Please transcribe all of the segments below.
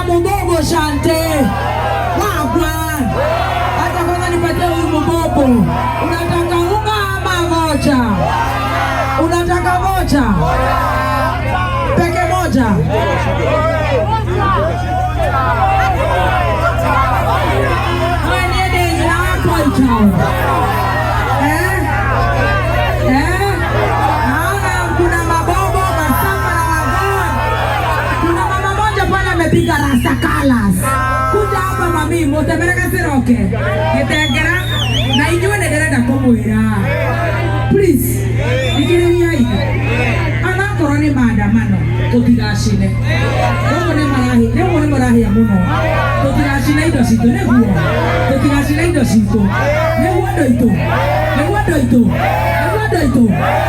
ya Mubobo Shante. Wagwan. Hata kwanza nipatie huyu Mubobo. Unataka unga ama moja? Unataka moja? Peke moja. Mwenye wako itao. Eh? Eh? Naona kuna mabobo, masamba na wagoa. Kuna mama moja pale amepiga rasta colors. Kuja hapa mami, mutemereka siroke. Gitengera na inyuĩ nĩ ndĩrenda kũmwĩra. Please, thikĩrĩriai. Anakorwo nĩ maandamano tũtigacine. Ũguo nĩ marahi, nĩguo nĩ mũrahĩa mũno. Tũtigacine indo citũ nĩguo. Tũtigacine indo citũ. Nĩguo andũ aitũ. Nĩguo andũ aitũ. Nĩguo andũ aitũ.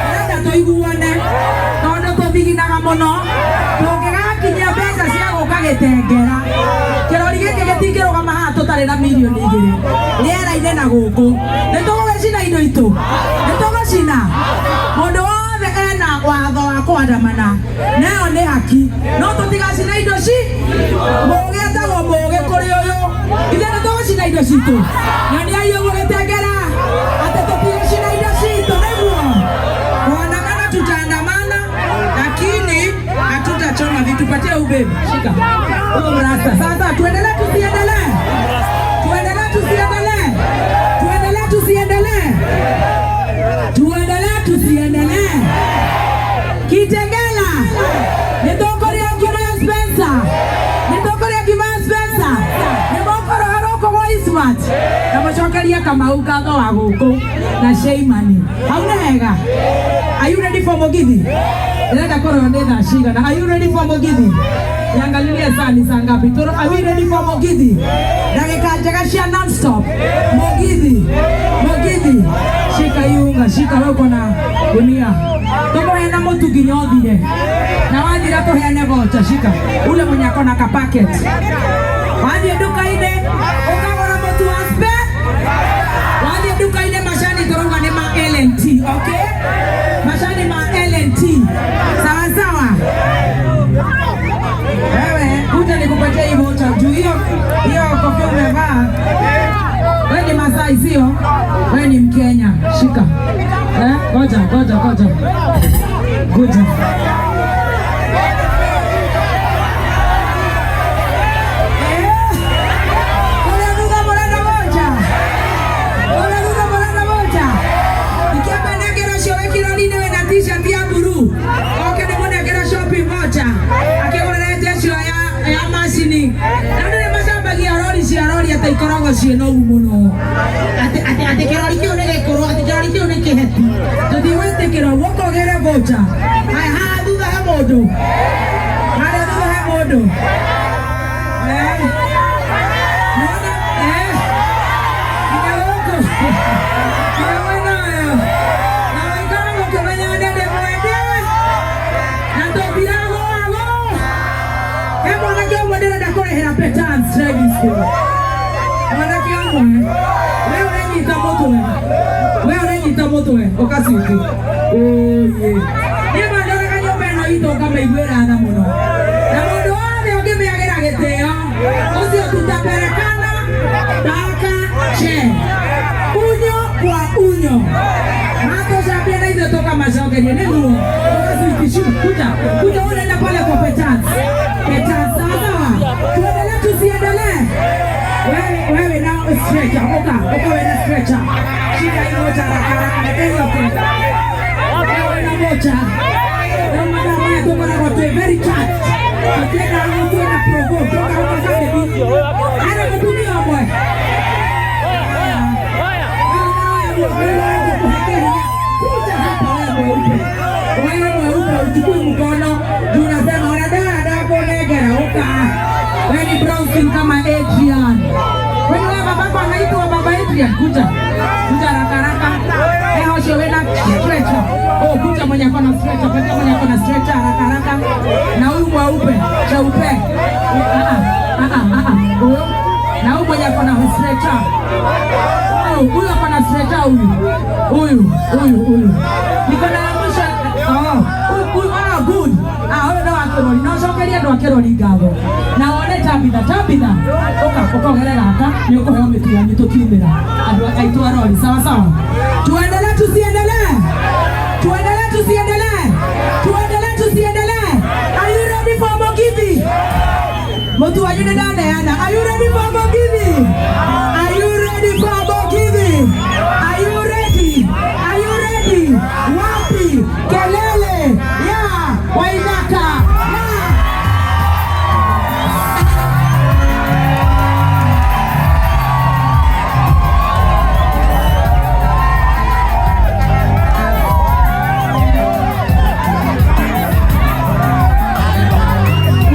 Ndĩrenda tũiguane tondũ tũthiginaga mũno. Tũngĩgakinyia mbeca cia gũka gĩtengera kĩrori gĩkĩ gĩtingĩrũgama haha tũtarĩ na mirioni 2 rĩera-inĩ na gũkũ. Nĩ tũgũgĩcina indo itũ. Nĩ tũgũcina. Mũndũ wothe ena watho wa kũandamana nayo nĩ haki no tũtigacina indo ci mũgĩ etagwo mũgĩ kũrĩ ũyũ ithe nĩ tũgũcina indo citũ nyonia ũguo gĩtengera atĩ tũtigũcina indo citũ nĩguo kuandamana tutaandamana lakini hatutachoma vitu. Patia huyu baby, shika huyo mrasta. Sasa tuendelee tusiendelee? Tuendelee tusiendelee? Tuendelee tusiendelee? Tuendelee tusiendelee? Kitengela nĩtũkũrĩa Kivaya Spencer, nĩtũkũrĩa Kivaya Spencer, nĩmũkũrũha rũkũ gwa Ismat na mũcokerie Kamau ngatho wa gũkũ na Sheimani. Hau nĩ hega. Are you ready for Mugithi? Ndĩrenda kũrora nĩ thaa cigana. Are you ready for Mugithi? Niangalilie saa ni saa ngapi. Toro, are we ready for Mugithi? Dakika njega cia non-stop. Mugithi. Mugithi. Shika hii unga, shika wewe uko na gunia. Tũkũheana mũtu nginya ũthire. Na wathira tũheane vocha, shika. Ule mwenye ako na kapacket. Wathiĩ nduka-inĩ ũkagũra mũtu wa spe. Wathiĩ nduka-inĩ macani tũrauga nĩ ma L&T, okay? Macani ma L&T. Sawa sawa. Wewe kuja nikupatie hii vocha juu hiyo hiyo kofia umevaa. Wewe ni Masai sio? Wewe ni Mkenya. Shika. Eh, ngoja ngoja ngoja. Ngoja. Eh, kũrĩa thutha mũrenda vocha. Kũrĩa thutha mũrenda vocha. Ikĩamba nengera ũcio wĩ kĩrori-inĩ wĩna t-shirt ya blue. Oke ndĩmũnengere shopping voucher. Akĩgũrĩre njecio ya macini. Na andũ nĩ macambagia rori cia rori atĩ ikoragwo ciĩ noru mũno. Atĩ kĩrori kĩu nĩ gĩkũrũ, atĩ kĩrori kĩu nĩ kĩheti. Tũtigwĩtĩkĩra ũguo ũkogĩre voucher. Haya, haha thutha he mũndũ. Harĩa thutha he mũndũ. Eh. Nĩwona? Eh. Nginya gũkũ. Nginya mwena ũyũ. Na waikara mũkĩmenya nĩ ndĩmwende. Na tũtiragũagwo. He mwanake ũmwe ndĩrenda kũrĩhĩra Petans driving school. Mwanake ũmwe. We ũrenyita mũtwe. We ũrenyita mũtwe. Ũkacuti. Ũyĩ. Niĩ ma ndoraga nyũmba ĩno itũ ngamaiguĩra tha mũno. Na mũndũ wothe ũngĩmĩagĩra gĩtĩo, ũcio tutapelekana mpaka che. Unyo kwa unyo. Matũcambia na ithuĩ tũkamacokeria nĩguo. Ũgacuti kuja. Kuja unaenda pale kwa Petans. Petans sawa sawa. Tuendelee tusiendelee? Wewe wewe na stretcher. Oka, oka wewe na stretcher. Shika hiyo moja haraka haraka. Ndio okay. Wewe na moja. Na madam haya tukoragwo twĩ very charged. Tũtiendaga gũtuo na provoke. Toka huko sasa bibi. Ana mũtumia ũmwe. Kuja hapa wewe mweupe. Wewe mweupe uchukui mkono. Juu unasema unadai ndakunengera uka. Wewe ni brown skin kama Adrian. Wewe wewe babako anaitwa baba Adrian. Kuja. Kuja haraka haraka. Eh, ũcio wĩna stretcher. Oh, kuja mwenye ako na stretcher. Patia mwenye ako na stretcher haraka haraka. Na huyu mweupe, cheupe. Ah ah ah ah. Huyo. Na huyu mwenye ako na stretcher. Oh, huyu ako na stretcher huyu. Huyu, huyu, huyu. Niko na ya mwisho. Oh, huyu, huyu, ah, good. Ah, huyu ndo akĩrori. No cokerie andũ a kĩrori ngatho. Na wone ta Tabitha, Tabitha, ũka ũkogere gaka nĩ ũkũheo mĩtu yanyu tũkiumĩra andũ aitũ arori. Sawa sawa, tuendelee tusiendelee? Tuendelee tusiendelee? Tuendelee tusiendelee? Are you ready for Mugithi? Mũtu wanyu nĩ ndaneana. Are you ready for Mugithi? Are you ready for Mugithi? Are you ready? Are you ready? Wapi kelele ya Waithaka? Na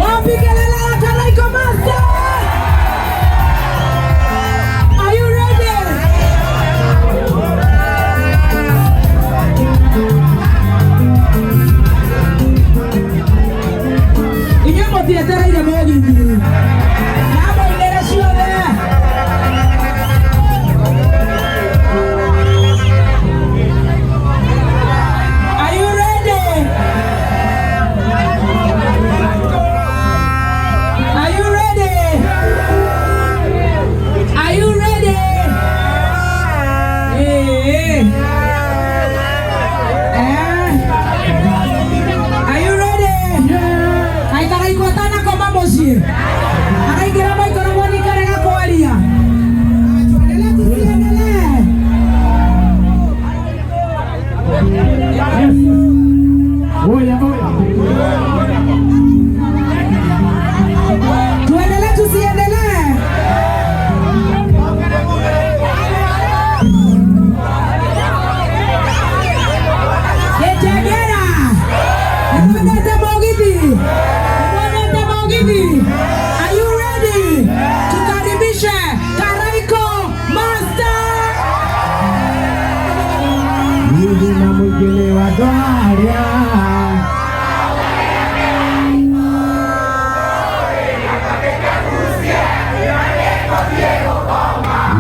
wapi kelele ya Karaiko Master? Are you ready? Inyuĩ mũtietereire mũgithi na mũinĩre ciothe. Are you ready? Are you ready? Are you ready? Eh. Eh. Are you ready? Kaĩ Karaiko atanakoma mũciĩ araingĩra maikoroboni karega kwaria. Tuendelee tusiendelee? Oya, oya. Tuendelee tusiendelee? Gĩtengera, nĩmwendete mũgithi? Nĩmwendete mũgithi? Are you ready? Tukaribishe Karaiko Master. Niĩ na mũingĩ nĩ wa andũ arĩa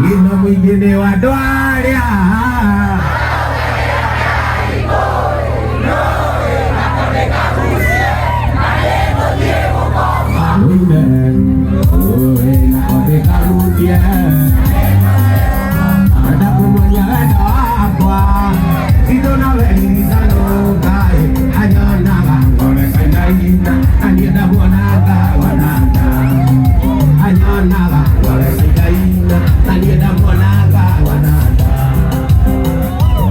niĩ na mũingĩ nĩ wa andũ arĩa Oime, oe, na ndĩkahutie. Enda kũmenya wendo wakwa Itũ nawe iricanũka anyonaga ngoro ĩkainaina na niĩ ndamuonaga wananga anyonaga ngoro ĩkainaina na niĩ ndamuonaga wananga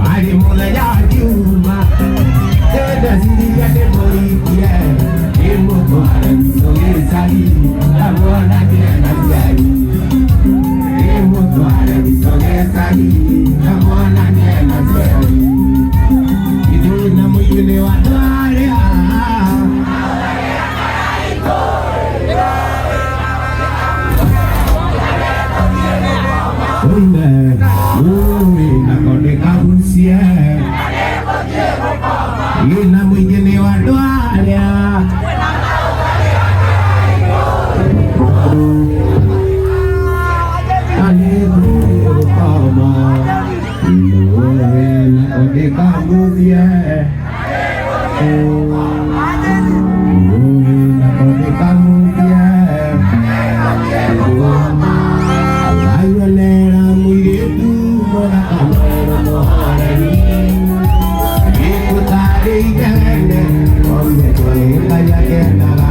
warĩ mũthenya wa Kiuma ndĩndeciria ndĩmũrikie ndĩmũtware gwitũ gĩcagi ndamuonagie na ciari ndĩmũtware gwitũ gĩcagi ndamuonagie na ciari ithuĩ na mũingĩ nĩ wa andũ arĩa oime ui nako ndĩkagucie ina mũingĩ nĩ wa andũ arĩa nĩngũkoma ui nako ndĩkagucie ui nako ndĩkagucie Aiguanera mũirĩtu mũthaka mwerũ mũhoreri gĩkũtarĩire wene ometwo nĩ Ngai akenaga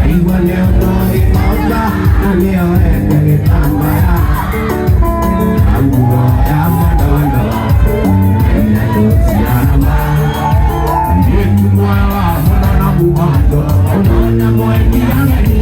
aigua nĩono gĩkomba na nĩoete gĩtambaya nguo ya modondo ena ciarama mũirĩtu mwega mũno na mũbando ũnona mweni ageni.